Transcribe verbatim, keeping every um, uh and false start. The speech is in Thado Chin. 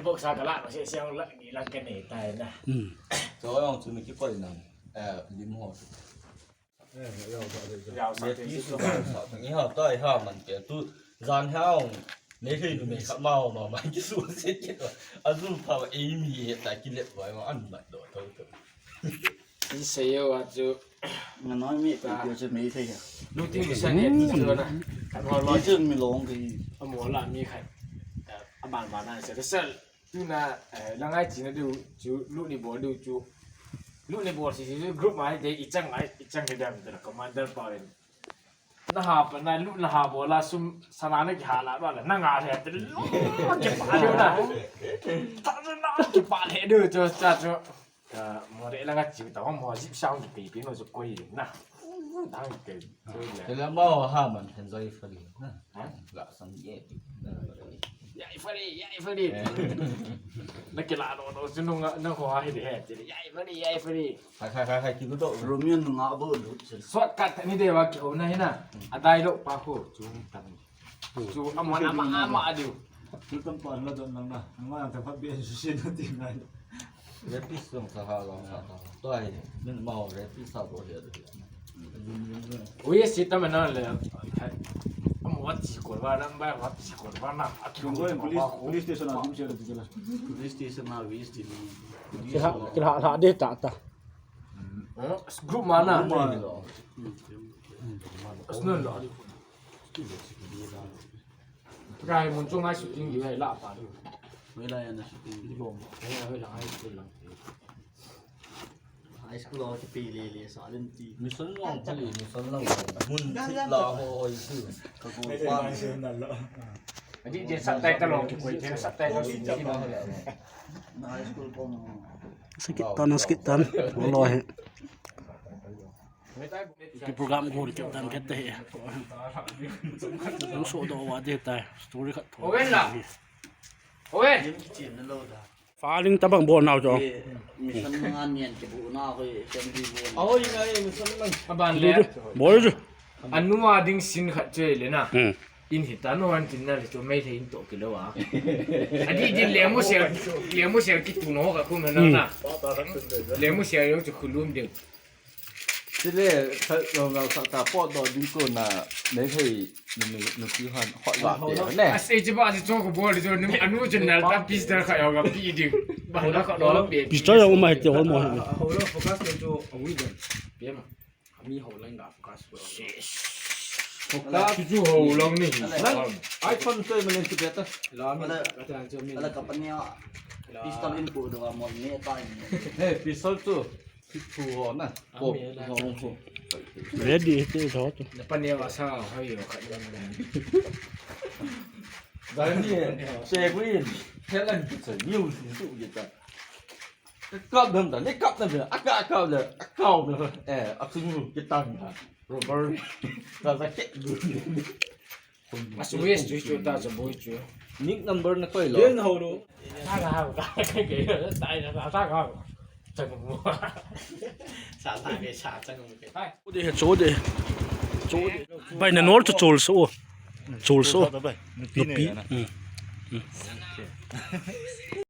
Box a kala, ma se se la ni la ka nei tai na. Hmm. Cho yong chu mi ki koi na. Eh, lim ho. Yau sa te su. Ni ha tai ha man ke tu jan ha ong. Nei thei nu me kha ma ma ma ki su se ke. A zu pha e mi ta ki le wa ma an ma do to to. Insei yo a chu. Nga noi mi pe pe chu mi thei ya. Lu ti mi sa ne ti chu na. Ka ho lo. Ti chu mi long ki. A mo la mi khai. A ban ban na se se. Tuna, eh, la ngai chi na diu chu, lu ni bol diu chu. Lu ni bol si si group mai de i chang ai, i chang he dam de commander pa len. Na ha pa na lu na ha bol la sum sana na ki ha la ba la na nga he de lu ki pa diu na. Ta na ki pa le diu chu cha chu. Ka mo de la nga chi ta mo zip sound ki pe pe no chu koi na. Dang ke. Te la ma ha man enjoy fa li na. Ha? La sang ye. Yai fari, yai fari. Eh. Na kila do do chu nung na ho ha hi de he. Yai fari, yai fari. Hai, hai, hai, hai, ki do. Romeo nung a bo lu. Shortcut ni de wa ki o na hi na. A dai lo pa ho chu tam. Chu ama ama ama a diu. Chu tam pa la don lang na. Ang ma ta pha bi su se na ti ngai. Rapist song sa ha long sa ta. Toi, min mau rapist sa bo he. Ui, si ta mena le. Amo wa ti ko wa na, ba wa ti ko wa na. Atu ko police, police station a dim se de la. Police station a wi sti ni. Kila, kila, la de ta ta. Group ma na. Group ma na. Asnan la. Rai mun chunga shooting di la pa. Hoi la ya na shooting di bom. Hoi la high school lang. High school lo ki pe le le sa len ti. Mission lo ki mission lo. Mun ti la ho hoi su. Ka ko pa. Adi je subtitle lo ki ko je subtitle lo ki. Na high school ko. Sakit tan, sakit tan. Lo he. Ki program ko ki tan ke te. Hung so do wa de tai. Story khat. Owen la. Owen. Lim ki chin na lo da. Fa ling tabang bol nau cho. Mission nga nian ki bu na hoi assembly bol. Ahoi ngai mission man. Aban le. Bol ju. Anua ding sin khat che le na. Hmm. In hi ta no an tin na le to mai le in to ki lo a. Adi din le mu se, le mu se ki tu no ka ku na na. Hmm. Le mu se yo chu khulum ding. Chule, kha, lo ngau sa ta po do ding ko na, nei thei, nu, nu, nu pi han, hot la pe, ne? As e chi ba chi cho ko bol jo, nu, anu chen nal ta pistol kha yo ga pi ding. Ba la kha lo pe. Pistol yo ma te hol mo. Ho lo focus lo jo, a wi don. Pe ma. Ami ho lang ga focus lo. Focus chu ho lang ni. Lang, iPhone to ma len chu beta. La mi, ala, ka ta chu mi. Ala ka pa ni a. Pistol in ko do mo ni ta ni. He, pistol chu. Ready, ito, ito, ito. Na pa ne wa sa, hoi, wa ka ni. Dani, se kuin, helan ki se, niu si su ki ta. Kap dam da, ni kap dam da, aka kap da, aka da, eh, aku ki tang da. Robert, ta sa ke. Mas wes chu chu ta sa boi chu. Nick number na koi lo. Den ho lo. Sa ka ha ka ke ke sa sa sa ka. Chang mo. Sa sa ke sa chang mo ke. Hai. Chu de, chu de. Chu de. Bai na nor chu chol so. Chol so. Nupi. Hmm.